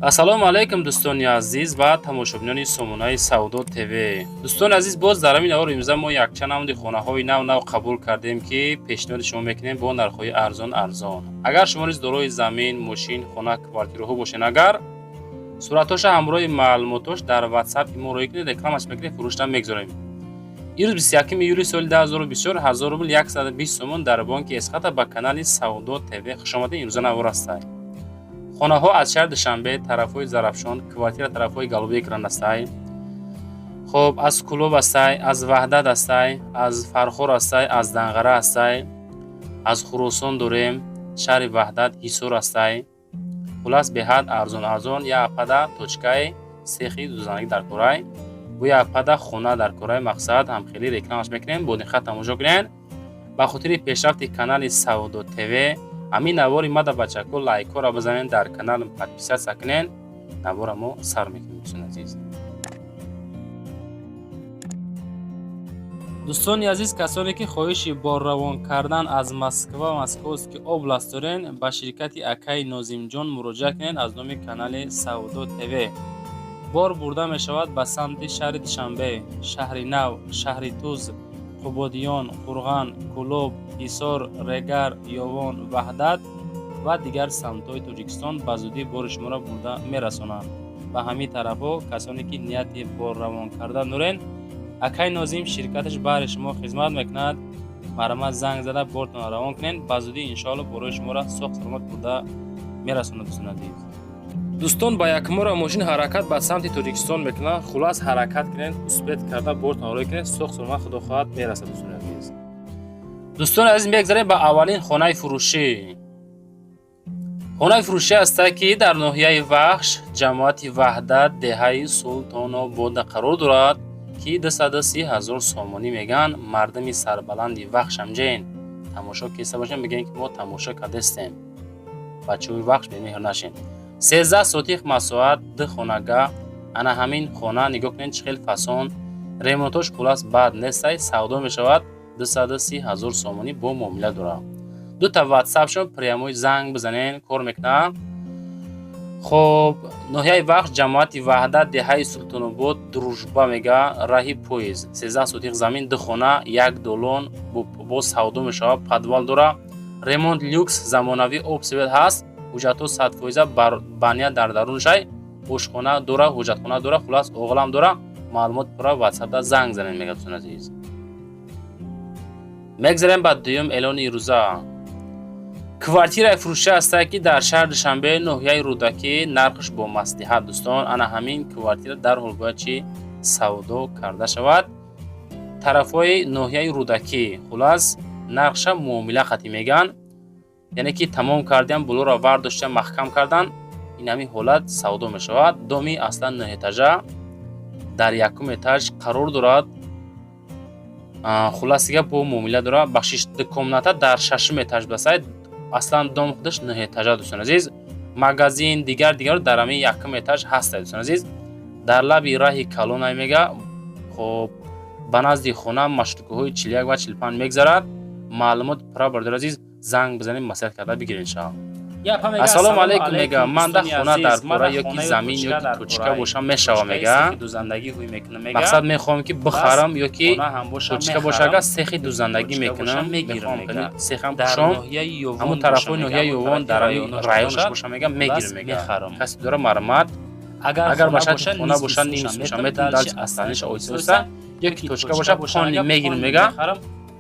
Ассалому алайкум, дӯстони азиз ва тамошобинони сомонаи Савдо ТВ. Дӯстони азиз, боз дар ҳамин навор имрӯза мо якчанд намуди хонаҳои нав нав қабул кардем, ки пешниҳоди шумо мекунем бо нархҳои арзон арзон. Агар шумо низ дорои замин, мошин, хона, квартираҳо бошед, агар суратҳоша ҳамроҳи маълумотош дар ватсап мо роӣ кунед, рекламаш мекунем, фурӯшта мегузорем. Имрӯз 21 июли соли 2024, 1000 рубл 120 сомон дар бонки Эсхата. Ба канали Савдо ТВ хушомадед. Имрӯза навор ҳастай. Хонаҳо аз шаҳри Душанбе, тарафҳои Зарафшон, квартира тарафҳои Голубой Экран ҳастай. Хоб, аз Кӯлоб ҳастай, аз Ваҳдат ҳастай, аз Фархор ҳастай, аз Данғара ҳастай, аз Хуросон дорем, шаҳри Ваҳдат, Ҳисор ҳастай. Хулас, беҳад арзон арзон. Я апада точкаи сехи дузанагӣ дар корай, бо я апада хона дар корай. Мақсад, ҳамхелӣ рекламаш мекунем, бо диққат тамошо кунед. Ба хотири пешрафти канали Савдо ТВ ҳамин навори мада, бачако, лайкҳоро бизанед, дар канал подписаться кунед. Навора мо сар мекунем, дӯстони азиз. Дӯстони азиз, касоне ки хоҳиши борравон кардан аз Москва, Московский область дорен, ба ширкати акаи Нозимҷон муроҷиат кунед. Аз номи канали Савдо ТВ бор бурда мешавад ба самти шаҳри Душанбе, Шаҳри Нав, Шаҳри Туз, Қубодиён, Қурған, Кӯлоб, Ҳисор, Регар, Ёвон, Ваҳдат ва дигар самтҳои Тоҷикистон. Ба зудӣ бори шуморо бурда мерасонанд ба ҳамин тарафҳо. Касоне ки нияти борравон кардан дорен, акай Нозим ширкаташ баҳри шумо хизмат мекунад. Марҳамат, занг зада бортонро равон кунед. Ба зудӣ, иншоалло, борои шуморо соғ саломат бурда мерасонад, дӯстони азиз. Дӯстон, ба якмора мошин ҳаракат ба самти Тоҷикистон мекунад. Хулас, ҳаракат кунед, успеть карда бортон рой кунед, соғ саломат, худо хоҳад, мерасад, дӯстони азиз. Дӯстони азиз, мегзарем ба аввалин хонаи фурӯшӣ. Хонаи фурӯшӣ ҳаста, ки дар ноҳияи Вахш, ҷамоати Ваҳдат, деҳаи Султонобода қарор дорад, ки 230 000 сомонӣ мегӯянд. Мардами сарбаланди Вахшамҷен тамошо киста бошем, мегӯем, ки мо тамошо кардастем. Бачаҳои Вахш, бемеҳр нашен. 13 сотих масоҳат, ду хонага. Ана ҳамин хона, нигоҳ кунед, чӣ хел фасон, ремонтош, хулас, бад нестай. Савдо мешавад 230 000 сомонӣ, бо муомила дорад. Дута ватсапшон, прямой занг бизанен, кор мекунад. Хоб, ноҳияи Вахш, ҷамоати Ваҳдат, деҳаи Султонобод, Дружба мега, раҳи поезд. 13 сотих замин, ду хона, як долон, боз савдо мешавад. Подвал дора, ремонт люкс, замонавӣ, об, свет ҳаст, ҳуҷҷатҳо 100%, баня дар даруншай, ошхона дора, ҳуҷҷатхона дора, хулас, оғилам дора. Маълумот пурра ватсапда занг занед, мега, дӯстони азиз. Мегзарем ба дуюм эълони рӯза. Квартираи фурӯшӣ ҳаста, ки дар шаҳри Душанбе, ноҳияи Рӯдакӣ, нархш бо маслиҳат. Дӯстон, ана ҳамин квартира дарҳол бояд чи савдо карда шавад. Тарафҳои ноҳияи Рӯдакӣ, хулас, нархша муомила қатӣ мегӯянд, яъне ки тамом кардиам, булоро вардоштиам, маҳкам кардан. Ин ҳамин ҳолат савдо мешавад. Доми аслан нӯҳэтажа, дар якум этаж қарор дорад. Хулас, дига бо муомила дорад. Бахшиш, ду комната дар шашум этаж басай. Аслан дом худаш нӯҳэтажа, дӯстони азиз. Магазин, дигар дигаро дар ҳамин якум этаж ҳаста, дӯстони азиз. Дар лаби раҳи калонай мега. Хоб, ба назди хона маршруткаҳои 41 ва 45 мегзарад. Маълумот пурра, бародари азиз, занг бизанед, маслиҳат карда бигиред шава. Ассалому алайкум, мега, манда хона дар кора ёки замин ёки точка бошам мешава, мега. Мақсад, мехоҳам, ки бихарам ёки точка боша, агар сехи дузандагӣ мекунам, мехоҳам сехам кушом, ҳамун тарафҳои ноҳияи Ёвон, дар районаш боша, мега, мегирам, мега. Касе дора, марҳамат. Агар ба шарти хона боша, ним боша метавон, дальше остальныйша оҳиста оҳиста, ёки точка боша, полный мегирам, мега.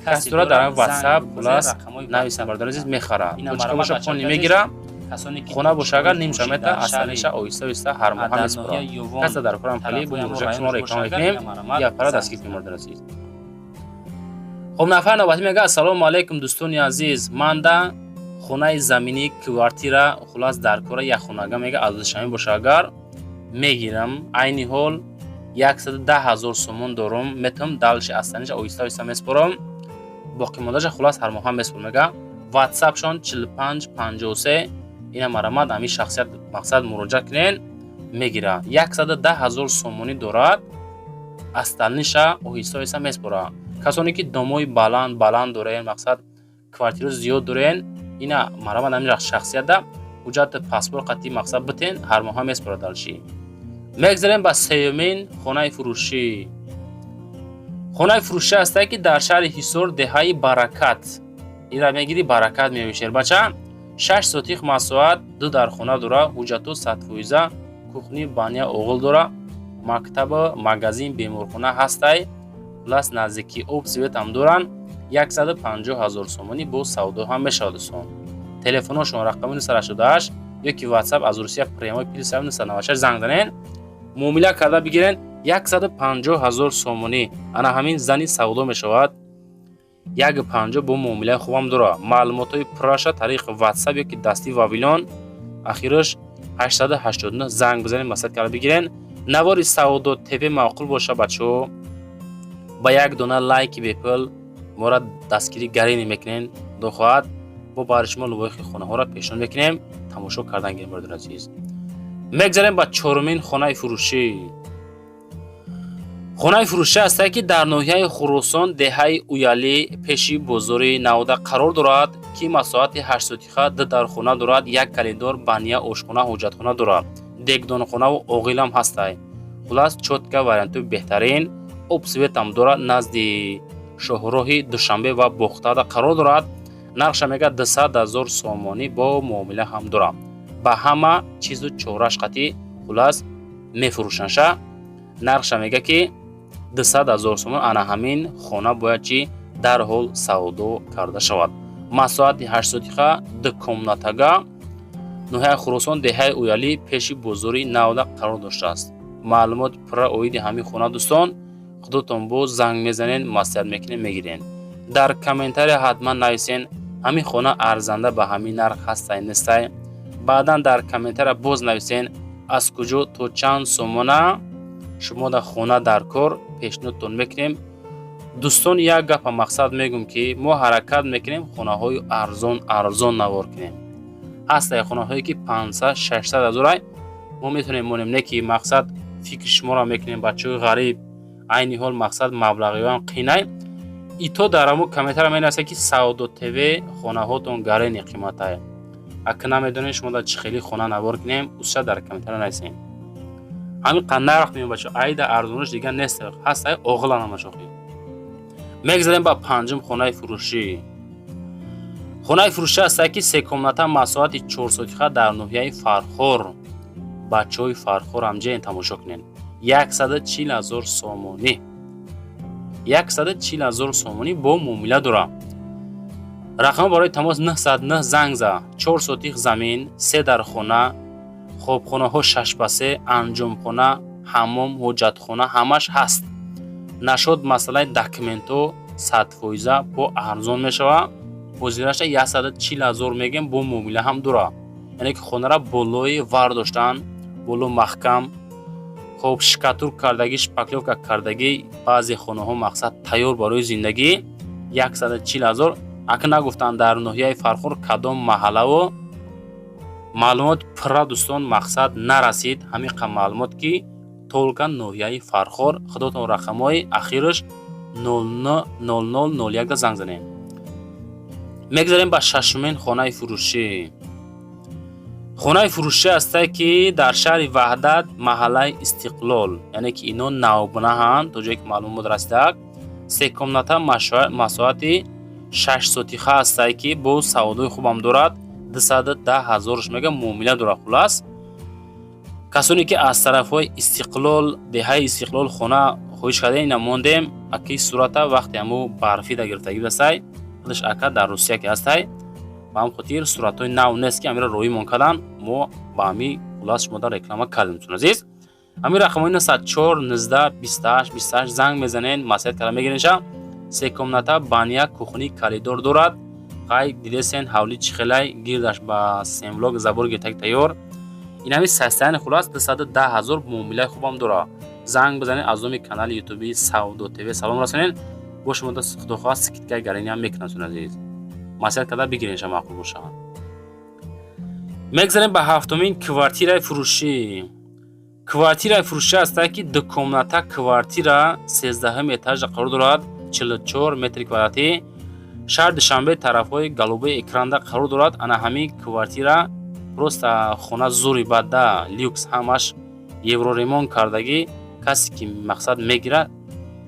Касе дора, дар ватсап, хулас, нависам, бародари азиз, мехара. Точка боша, полный мегира, хона боша, агар нимша мета, остальныйша оҳиста оҳиста ҳар моҳа меспорам. Касе дар корам хеле бо муроҷиат шуморо реклама мекунем, я пара дастгир кунем, бародари азиз. Хоб, нафар навбатӣ мега: ассалому алайкум, дӯстони азиз, манда хонаи заминӣ, квартира, хулас, дар кора, як хонага, мега. Аз Душанбе боша агар, мегирам. Айни ҳол 110 000 сомон дорум, метавонам дальше остальныйша оҳиста оҳиста меспорам, боқимондаша, хулас, ҳар моҳа меспорам, мега. Ватсапшон 45 53. Ина марҳамат, ҳамин шахсият, мақсад, муроҷиат кунен, мегира. 110 000 сомонӣ дорад, остальныйша оҳиста оҳиста меспора. Касоне ки домои баланд баланд дорен, мақсад, квартирао зиёд дорен, ина марҳамат, ҳамин шахсиятда Ҳуҷҷати паспорт қатъи мақсад битен, ҳар моҳа меспорад. Дальше мегзарем ба сеюмин хонаи фурӯшӣ. Хонаи фурӯшӣ ҳастае, ки дар шаҳри Ҳисор, деҳаи Баракат. Ира мегирӣ, Баракат меои, шербача. 6 сотих масоҳат, ду дархона дора, ҳуҷҷату 100%, кухня, баня, оғил дора, мактаба, магазин, беморхона ҳастай. Хулас, наздики об, свет ам доранд. 150 ҳазор сомонӣ бо савдо ҳам мешавад, дӯстон. Телефоношон рақами 988 ёки Ватсап аз Русия прямой плюс 996 занг занен, муомила карда бигирен. 150 ҳазор сомонӣ ана ҳамин зани савдо мешавад. 1,50 бо муомилаи хубам дора. Маълумотҳои пурраша тариқи Ватсап ёки дасти Вавилон, ахираш 889, занг бизанед, маслиҳат карда бигирен. Навори Савдо ТВ маъқул боша, бачаҳо, ба як дона лайки бепул мора дастгирӣ гаринӣ мекунен. Худо хоҳад, бо барои шумо лувоихи хонаҳоро пешниҳод мекунем, тамошо кардан гирем, бародари азиз. Мегзарем ба чорумин хонаи фурӯшӣ. Хонаи фурӯшӣ ҳастае, ки дар ноҳияи Хуросон, деҳаи Уялӣ, пеши бозори Навода қарор дорад, ки масоҳати 8 сотиха, ду дархона дорад, як коридор, баня, ошхона, ҳоҷатхона дорад, дегдонхонаву оғилам ҳастай. Хулас, чётко вариантои беҳтарин, об, свет ам дорад, назди шоҳроҳи Душанбе ва Бохтада қарор дорад. Нархша мега 200 000 сомонӣ, бо муомила ҳам дорад, ба ҳама чизу чораш қатӣ. Хулас, мефурӯшанша. Нархша мега, ки 200 000 сомон. Ана ҳамин хона бояд чи дарҳол савдо карда шавад. Масоҳати 8 сотиха, ду комнатага, ноҳияи Хуросон, деҳаи Уялӣ, пеши бозори Навда қарор доштааст. Маълумоти пурра оиди ҳамин хона, дӯстон, худотон боз занг мезанен, маслиҳат мекунем, мегирен. Дар комментария ҳатман нависен, ҳамин хона арзанда ба ҳамин нарх ҳастай, нестай. Баъдан дар комментария боз нависен, аз куҷо то чанд сомона шумо дар хона дар кор, пешниҳодтон мекунем. Дӯстон, як гапа мақсад мегӯм, ки мо ҳаракат мекунем хонаҳои арзон арзон навор кунем. Ҳастай хонаҳое, ки 500, 600 ҳазорай, мо метавонем монем, не ки мақсад фикри шуморо мекунем. Бачаҳои ғариб, айни ҳол мақсад маблағиёам қинай ито. Дар ҳамо комментария менависад, ки Савдо ТВ хонаҳотон гарени қиматай. Ака, намедонем шумо дар чӣ хели хона навор кунем. Усша дар комментария нависем. Ҳамин қад нарх меём, бача, айда арзонаш дигар нест, ҳастай оғила намашохӣ. Мегзарем ба панҷум хонаи фурӯшӣ. Хонаи фурӯшӣ ҳастае, ки се комната, масоҳати 4 сотиха, дар ноҳияи Фархор. Бачаҳои Фархор ҳамҷаен, тамошо кунед. 140 000 сомонӣ, 140 000 сомонӣ бо муомила дорад. Рақамҳо барои тамос 909 занг за. 4 сотих замин, се дархона, хобхонаҳо 6 ба 3, анҷомхона, ҳаммом, ҳоҷатхона ҳамаш ҳаст. Нашод масъалаи документҳо 100% бо арзон мешавад. Ҳозираша 140 000 мегем, бо муомила ҳам дорад. Яъне ки хонара болои вар доштан, боло маҳкам, хоб, штукатур кардагӣ, шпаклёвка кардагӣ, баъзе хонаҳо мақсад тайёр барои зиндагӣ. 140 000. Ака, нагуфтанд дар ноҳияи Фархор кадом маҳаллаву маълумот пурра, дӯстон, мақсад нарасид. Ҳамин қа маълумот, ки только ноҳияи Фархор. Худотон рақамҳои ахираш 0001 занг занем. Мегзарем ба шашумин хонаи фурӯшӣ. Хонаи фурӯшӣ ҳастае, ки дар шаҳри Ваҳдат, маҳаллаи Истиқлол, яъне ки ино навбунаҳанд, то ҷое ки маълумот расидаак. Се комната, масоҳати 6 сотиха ҳастае, ки бо савдои хубам дорад. 210 ҳазорш мега, муомила дорад. Хулас, касоне ки аз тарафҳои Истиқлол, деҳаи Истиқлол хона хоҳиш карда, ина мондем. Аки сурата вақте ҳамо барфида гирифтагӣ бастай, худаш ака дар Русия ки ҳастай, ба ҳам хотир суратҳои нав нест, ки ҳамира роҳимон карданд. Мо ба ҳами хулас шумо дар реклама кардем. Дӯстон азиз, ҳамин рақамҳои 904 19 28 28 занг мезанен, маслиҳат карда мегиренша. Се комната, баня, кухня, коридор дорад. Қай дидесен, ҳавли чӣ хелай, гирдаш ба семблок забор гирифтаги, тайёр. Ин ҳами состояние. Хулас, 210 000, муомилаи хубам дорад. Занг бизанед, аз номи канали ютуби Савдо ТВ салом расонед, бо шумо худохоҳад скидка и гарониам мекунад. Дӯстон азиз, маслиҳат карда бигиренша, маъқул бошад. Мегзарем ба ҳафтумин квартираи фурӯшӣ. Квартираи фурӯшӣ ҳастае, ки дукомната квартира, 13-ҳум этажа қарор дорад, 44 метри квадратӣ, шаҳри Душанбе, тарафҳои голубой экранда қарор дорад. Ана ҳамин квартира. Просто хона зури бада, люкс, ҳамаш евроремонт кардагӣ. Касе ки, мақсад, мегирад,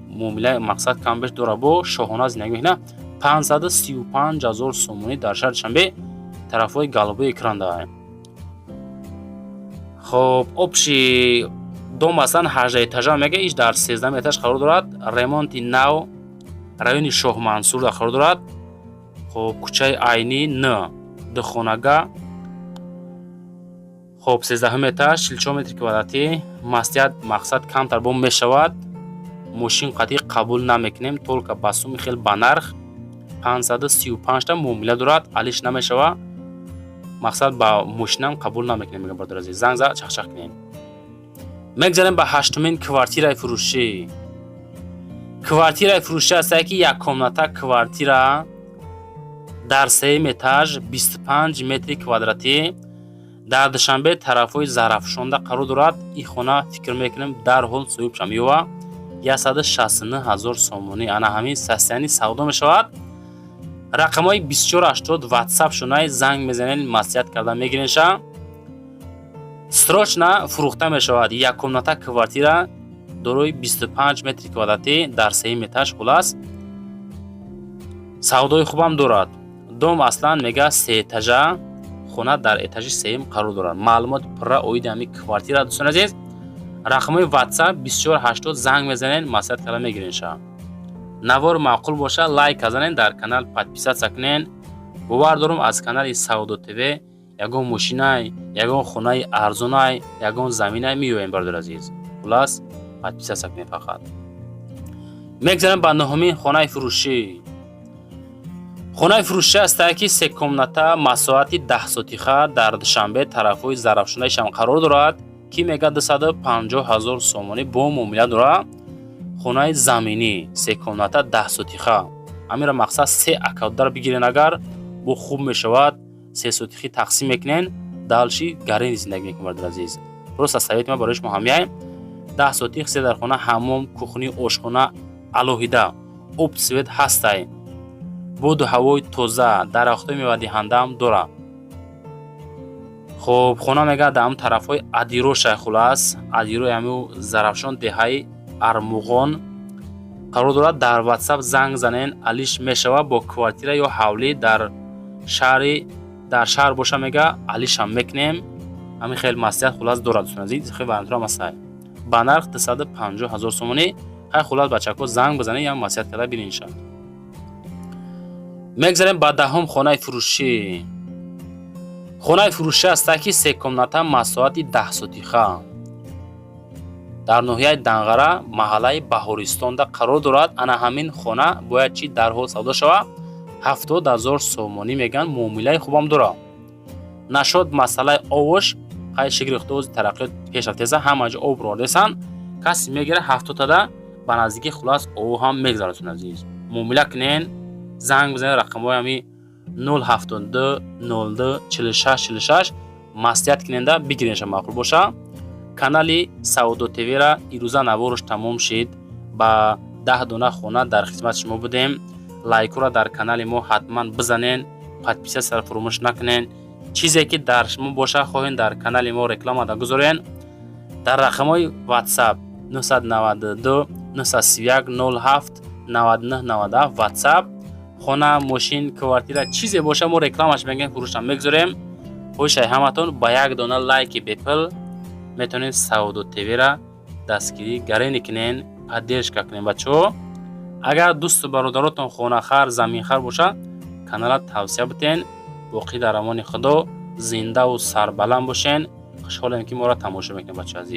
муомила, мақсад, камбеш дора, бо шоҳона зиндагӣ мекунад. 535 000 сомонӣ, дар шаҳри Душанбе, тарафҳои голубой экран даҳем. Хоб, общий дом аслан 18 этажа мега, иш дар 13 этаж қарор дорад. Ремонти нав, райони Шоҳмансур қарор дорад. Хоб, кӯчаи Айнӣ н, духонага. Хоб, 13-ум этаж, 44 метри квадратӣ. Маслиҳат, мақсад, камтар бо мешавад. Мошин қатъӣ қабул намекунем, только ба суми хел ба нарх 535 та муомила дорад, алиш намешава. Мақсад, ба мошинам қабул намекунем, мегам. Бародари азиз, занг за, чахчах кунем. Мегзарем ба ҳаштумин квартираи фурӯшӣ. Квартираи фурӯшӣ ҳастае, ки як комната квартира дар сеюм этаж, 25 метри квадратӣ, дар Душанбе, тарафҳои Зарафшонда қарор дорад. Ин хона, фикр мекунем, дарҳол соҳибша меёва. 169 ҳазор сомонӣ, ана ҳамин состоянии савдо мешавад. Рақамҳои 2480 ватсап шунай, занг мезанед, маслиҳат карда мегиренша. Срочно фурӯхта мешавад. Як комната квартира дорои 25 метри квадратӣ дар сеюм этаж. Хулас, савдои хубам дорад. Дом аслан мега сеэтажа, хона дар этажи сеюм қарор дорад. Маълумоти пурра оиди ҳамин квартира, дӯстони азиз, рақамҳои ватсап 2480, занг мезанед, маслиҳат карда мегиренша. Навор маъқул боша, лайк занед, дар канал подписаться кунед. Бовар дорум, аз канали Савдо ТВ ягон мошинай, ягон хонаи арзонай, ягон заминай меёем, бародари азиз. Хулас, подписаться кунед фақат. Мегзарем ба нуҳумин хонаи фурӯшӣ. Хонаи фурӯшӣ ҳастае, ки се комната, масоҳати 10 сотиха, дар Душанбе, тарафҳои Зарафшонаишам қарор дорад, ки мега 250 ҳазор сомонӣ бо муомила дорад. Хонаи заминӣ, се комната, 10 сотиха. Ҳаминро, мақсад, се акадар бигирен, агар бо хуб мешавад. Се сотихӣ тақсим мекунен, дальше гарени зиндагӣ мекунед. Бародари азиз, просто совети ман барои шумо ҳамяй: 10 сотих, се дархона, ҳаммом, кухни, ошхона алоҳида, об, свет ҳастай, боду ҳавои тоза, дарахтҳои мевадиҳандаам дорад. Хоб, хона мега дар ҳамн тарафҳои Адиро шай. Хулас, Адирои ҳаму Зарафшон, деҳаи Армуғон қарор дорад. Дар ватсап занг занен, алиш мешавад бо квартира ё ҳавлӣ. Дар шаҳр боша, мега, алишам мекунем. Ҳамин хел маслиҳат, хулас, дорад, дӯстони азиз. Хел вариантҳоам ҳастай. Ба нарх 250 ҳазор сомонӣ. Хай, хулас, бачако, занг бизанед, ям маслиҳат карда бининша. Мегзарем ба 10-ум хонаи фурӯшӣ. Хонаи фурӯшӣ ҳастае, ки се комната, масоҳати 10 сотиха, дар ноҳияи Данғара, маҳаллаи Баҳористонда қарор дорад. Ана ҳамин хона бояд чи дарҳол савдо шавад. 70 ҳазор сомонӣ мегӯянд, муомилаи хубам дорад. Нашод масъалаи овош, хай, шикри худо, тараққиёт пешрафтеса, ҳама ҷо об ровардесанд. Касе мегирад, 70-тада ба наздикӣ, хулас, ово ҳам мегзарад. Азиз, муомила кунен, занг бизанед рақамҳои ҳами 072 02 46 46, маслиҳат куненда бигиренша, маъқул боша. Канали Савдо ТВра ирӯза наворш тамом шид. Ба 10 дона хона дар хизмати шумо будем. Лайкҳоро дар канали мо ҳатман бизанен, подписаться фуромӯш накунен. Чизе ки дар шумо боша, хоҳем, дар канали мо рекламада гузорен. Дар рақамҳои WhatsApp 992 931 07 99 97 WhatsApp, хона, мошин, квартира, чизе боша, мо рекламаш мегӯем, фурӯшам мегузорем. Хоҳишай ҳаматон, ба як дона лайки бепул метавонед Савдо ТВра дастгирӣ гарени кунен, поддержка кунен. Бачаҳо, агар дӯсту бародаротон хонахар, заминхар бошад, канала тавсия битен. Боқӣ дар амони Худо, зиндаву сарбаланд бошен. Хушҳолем, ки моро тамошо мекунед, бачаҳо азиз.